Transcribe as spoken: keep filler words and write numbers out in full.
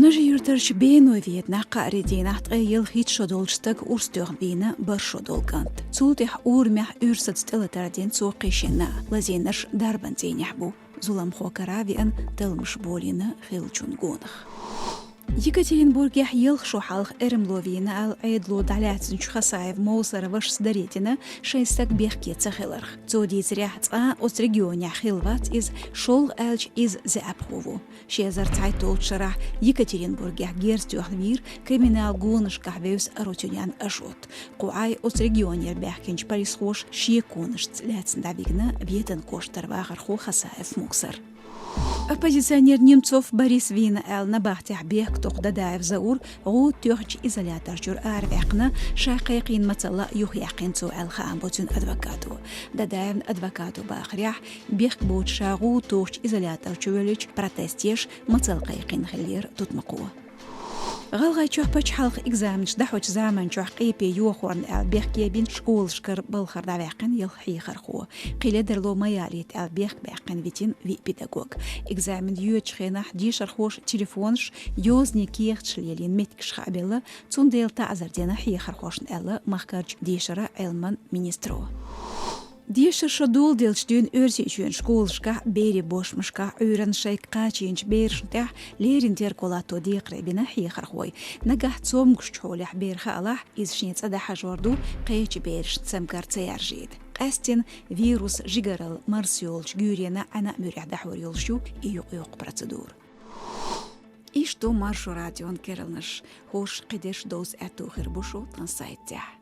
Нажи-Юртарчу Беноведа нах кхаарин дийнахь ткъе ялхитта шо долчу стага урс тоьхна вийна бархӀ шо долу кӀант. Цул тӀаьхьа урамехь уьрсаца тӀелатар дина цо кхин шинна. Лазийнарш дарбан цӀийнехь бу. Зуламхо кара а веана, талламаш болийна хиллачун гонах. Екатеринбургехь ялх шо хьалха эрмало вийна аьлла, Ӏедало дӀалаьцначу Хасаев Мовсара вашас даре дина шайн стаг бехке ца хиларх. Цо дийцарехь, цкъа а оцу регионехь хилла вац иза, шолгӀа аьлча, иза заьӀапхо ву. Ши эзар цхьайтталгӀачу шарахь Екатеринбургехь герз тоьхна вийра криминал гонашкахь вевза Арутюнян Ашот. Кху Ӏай оцу регионера баьхкинчу полисхоша шеконашца лаьцна дӀавигна Веданан кӀоштара вахархо Хасаев Мовсар. Оппозиционер Немцов Борис вийна аьлла, набахтехь бехктокху Дадаев Заур гӀуда тоьхначу изолятор чуьра араваьккхина, ша кхайкхийна мацалла юхаяьккхина цо аьлла, хаам бо цуьнан адвокато. Дадаевн адвокато бахарехь, бехк боцуш ша гӀуда тухучу изолятор чу воьллича, протест еш мацалла кхайкхийна хиллера тутмакхо. ГӀалгӀайчохь пачхьалкхан экзаменаш дӀахьочу заманчохь къепе йохорна аьлла бехке бина школашкара балхара дӀаваьккхина ялх хьехархо. Кхин ледарло ма ялийта аьлла бехк баьккхина витина виъ педагог. Экзамен йоьдучу хенахь дешархоша телефонаш, йозанийн кехаташ лелийна меттигаш хаа белла, цундела таӀзар дина хьехархошна аьлла махкарчу дешаран, Ӏилман министро. Дешара шо доладелча дуьйна Оьрсийчоьнан школашкахь, берийн бошмашкахь Ӏуьйранна шайга кхачийначу берашна тӀехь леррина терго латто декхаре бина хьехархой. Нагахь цомгушчу хьолехь бер хаалахь, иза шен цӀа дӀахьажор ду, кхечу берашна цамгар ца яржийта. Къаьсттина вирус, жигаралла, марс йолчу гуьйренна Ӏаьнан а муьрехь дӀахьор йолуш ю и юкъайоккху процедура. Иштта ду Маршо радион керланаш. ХӀорш кхидерш довза аьтту хир бу шун тхан сайтехь.